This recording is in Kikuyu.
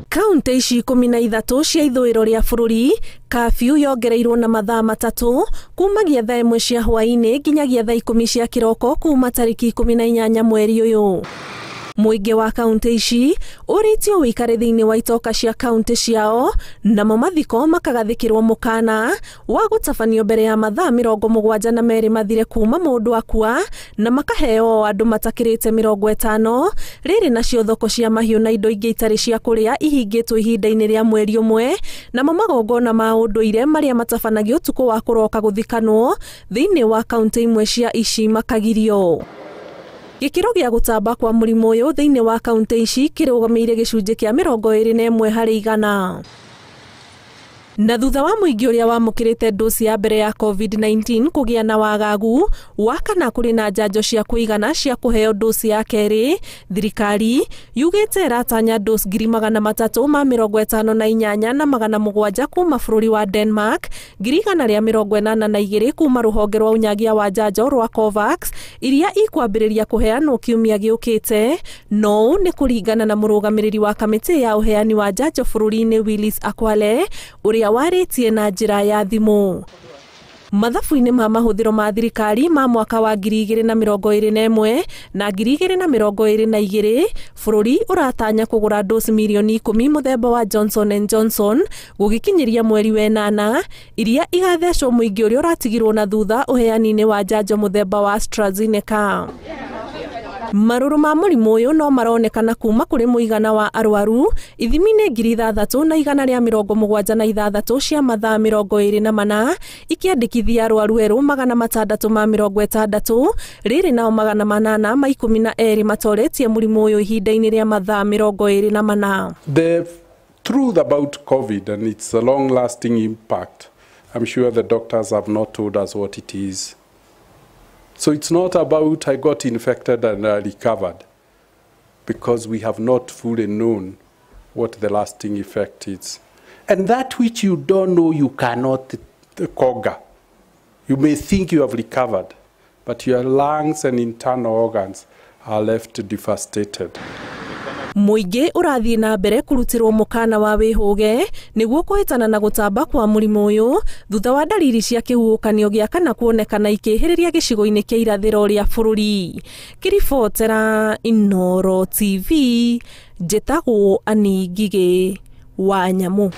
Kaunti ici 13 cia ithũĩro rĩa bũrũri kabiu yongereirwo na mathaa 3 kumagia thaa 1 cia hwaĩ-inĩ nginyagia thaa 10 cia kĩroko kuma tarĩki 18 mweri ũyũ. Mũingĩ wa kaunti ici ũrĩtio wĩikare thĩinĩ wa itoka cia kaunti ciao, namo mathiko makagathĩkĩrwo mũkana wa gũtabanio mbere ya mathaa 72 mathire kuma mũndũ akua, na makaheo andũ matakĩrĩte 50. Rĩrĩ nacio thoko cia mahiũ na indo ingĩ itarĩ cia kũrĩa ihingĩtwo ihinda-inĩ rĩa mweri ũmwe, namo magongona ma ũndũire marĩa matabanagio ũtukũ wa kũroka gũthikanwo thĩinĩ wa kaunti imwe cia ici makagirio. Gĩkĩro gĩa gũtamba kwa mũrimũ ũyũ thĩinĩ wa kaunti ici kĩrũgamĩire gĩcunjĩ kĩa 21 harĩ igana. Na thutha wa mũingĩ ũrĩa wamũkĩrĩte ndosi ya mbere ya COVID-19 kũgĩa na wagagu wa kana kũrĩ na njanjo cia kũigana cia kũheo ndosi ya kerĩ, thirikari yugĩte ĩratanya ndosi 358,700 kuma bũrũri wa Denmark, 182 kuma rũhonge rwa ũnyagia wa njanjo rwa COVAX iria ikwambĩrĩria kũheanwo kiumia gĩũkĩte. No nĩ kũringana na mũrũgamĩrĩri wa kamĩtĩ ya ũheani wa njanjo bũrũri-inĩ Willis Akwale, ũrĩa warĩtie na njĩra ya thimũ. Mathabu-inĩ ma mahũthĩro ma thirikari ma mwaka wa 2021 na 2022, bũrũri ũratanya kũgũra ndosi mirioni 10 mũthemba wa Johnson & Johnson gũgĩkinyĩria mweri wenana, iria igathecwo mũingĩ ũrĩa ũratigirwo na thutha ũheani-inĩ wa njanjo mũthemba wa AstraZeneca. Marũrũ ma mũrimũ ũyũ no maronekana kuma kũrĩ mũigana wa arwaru ithimi-inĩ 6176 cia mathaa 24 ikĩandĩkithia arwaru erũ 660, rĩrĩ nao 812 matoretie mũrimũ ũyũ ihinda-inĩ rĩa mathaa 24. The truth about COVID and its long-lasting impact, I'm sure the doctors have not told us what it is. So it's not about I got infected and I recovered, because we have not fully known what the lasting effect is. And that which you don't know, you cannot conquer. You may think you have recovered, but your lungs and internal organs are left devastated. Mũingĩ ũrathiĩ na mbere kũrutĩrwo mũkana wa wĩhũge nĩguo kũhĩtana na gũtamba kwa mũrimũ ũyũ thutha wa ndariri cia kĩhuhũkanio gĩa kana kuonekana ikĩhĩrĩria gĩcigo-inĩ kĩa irathĩro rĩa bũrũri. Kĩribotera Inooro TV, njĩtagwo Annie Ngigĩ wa Nyamũ.